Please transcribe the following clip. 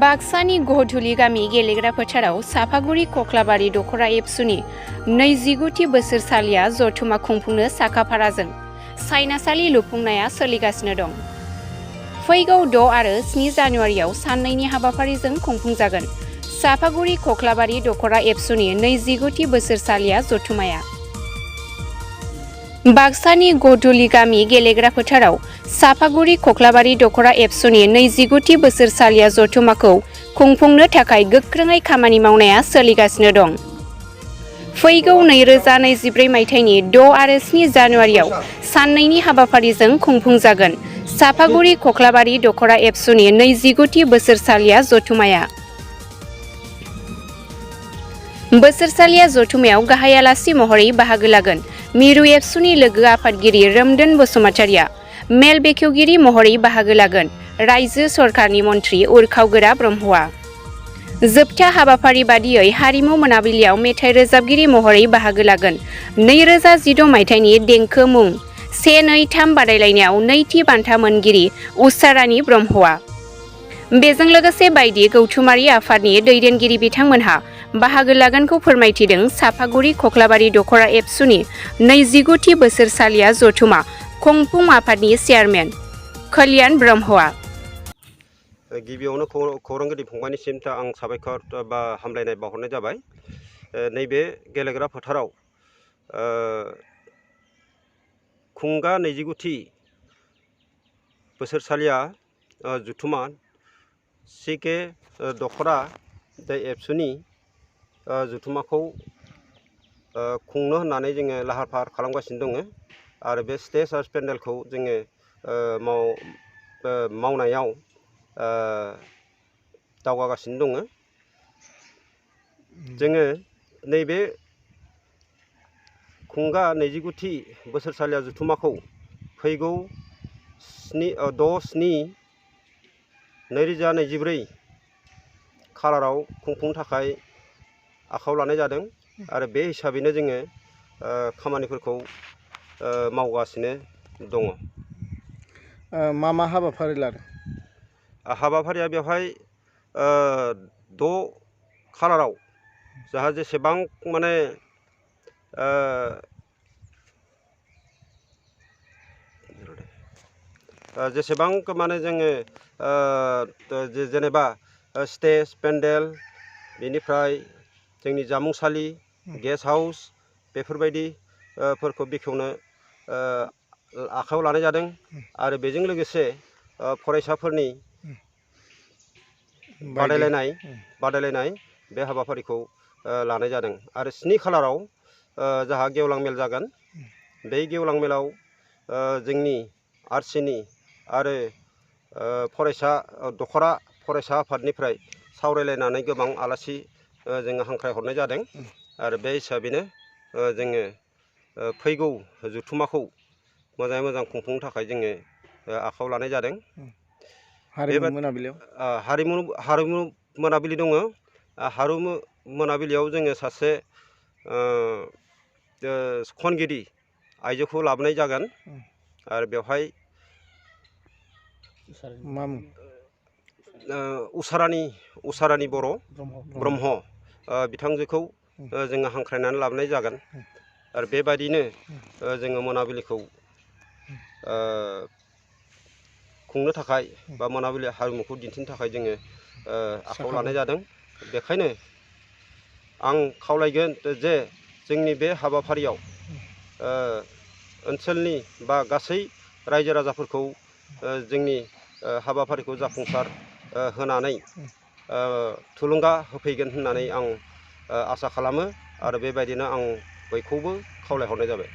बाक्सानि गहधुलि गामि गेलेग्रा फोथाराव साफागुरि कख्लाबारि दखरा एबसुनि 29थि बोसोरसालिया जथुमा खुंफुंनो साखाफाराजों साइनासालि लुफुंनाया सोलिगासिनो दं। फैगौ 6 आरो 7 जानुवारियाव साननैनि हाबाफारिजों खुंफुंजागोन साफागुरि कख्लाबारि दखरा एबसुनि 29थि बोसोरसालिया जथुमाया। बाक्सानि गहधुलि गामि गेलेग्रा फोथाराव साफागुरि कख्लाबारि दखरा एबसुनि 29थि बोसोरसालिया जथुमाखौ खुंफुंनो थाखाय गोख्रोङै खामानि मावनाया सोलिगासिनो दं। फैगौ 2024 मायथाइनि 6 आरो 7 जानुवारियाव साननैनि हाबाफारिजों खुंफुंजागोन साफागुरि कख्लाबारि दखरा एबसुनि 29थि बोसोरसालिया जथुमाया। बोसोरसालिया जथुमायाव गाहाय आलासि महरै बाहागो लागोन मिरु एबसुनि लोगो आफादगिरि रोमदोन बसुमतारिया, मेल बेखेवगिरि महरै बाहागो लागोन रायजो सरकारनि मन्थ्रि उरखाव ब्रह्मआ। जोबथा हाबाफारि बादियै हारिमु मोनाबिलियाव मेथाइ रोजाबगिरि महरै बाहागो लागोन 2016 मायथाइनि देंखो मुं 1-2-3 बादायलायनायाव नैथि बान्था मोनगिरि उषारानी ब्रह्मआ। बेजों लोगोसे बायदि गौथुमारि आफादनि दैदेनगिरि बिथांमोनहा बाहागो लागोनखौ फोरमायथिदों साफागुरि कख्लाबारि दखरा एबसुनि 29थि बोसोरसालिया जथुमा खुंफुं आफादनि चेयारमेन कल्याण ब्रह्मआ। गिबियावनो खौरांगिरि फंबायनिसिम आं साबायखर बा हामलायनाय बावहरनाय जाबाय। नैबे गेलेग्रा फोथाराव खुंगा 29थि बोसोरसालिया जथुमा सिके दखरा एबसुनि जथुमाखौ खुंनो होननानै जोङो लाहार फाहार खालामगासिनो दङ आरो बे स्टेज आरो पेन्डेलखौ जोङो मावनायाव दावगागासिनो दङ। जोङो नैबे खुंगा 29थि बोसोरसालिया जथुमाखौ फैगौ 6/7/2024 खालाराव खुंफुंनो थाखाय आखायाव लानाय जादों आरो बे हिसाबैनो जोङो खामानिफोरखौ मावगासिनो दङ। मा हाबाफारि लादों? हाबाफारिया बेवहाय 6 खालाराव जाहा जेसेबां माने जेसेबां माने जोङो जेनेबा स्टेज पेन्डेल बेनिफ्राय जोंनि जामुंसालि गेस्ट हाउस बेफोरबायदि फोरखौ बेखेवनो आखायाव लानाय जादों आरो बेजों लोगोसे फरायसाफोरनि बादायलायनाय बे हाबाफारिखौ लानाय जादों आरो 7 खालाराव जाहा गेवलां मेल जागोन। बे गेवलां मेलाव जोंनि आरसिनि आरो दखरा फरायसा आफादनिफ्राय सावरायलायनानै गोबां आलासि जोङो हांख्रायहरनाय जादों आरो बे हिसाबैनो जोङो फैगौ जथुमाखौ मोजाङै मोजां खुंफुंनो थाखाय जोङो आखायाव लानाय जादों। हारिमु मोनाबिलि दङ। हारिमु मोनाबिलियाव जोङो सासे खनगिरि आइजोखौ लाबोनाय जागोन आरो बेवहाय उषारानी ब्रह्म बिथांजोखौ जोङो हांख्रायनानै लाबोनाय जागोन आरो बेबायदिनो जोङो मोनाबिलिखौ खुंनो थाखाय बा मोनाबिलि हारिमुखौ दिन्थिनो थाखाय जोङो आखायाव लानाय जादों। बेखायनो आं खावलायगोन जे जोंनि बे हाबाफारियाव ओनसोलनि बा गासै रायजो राजाफोरखौ जोंनि हाबाफारिखौ जाफुंसार होनानै थुलुंगा होफैगोन होननानै आं आसा खालामो आरो बेबायदिनो आं बयखौबो खावलायहरनाय जाबाय।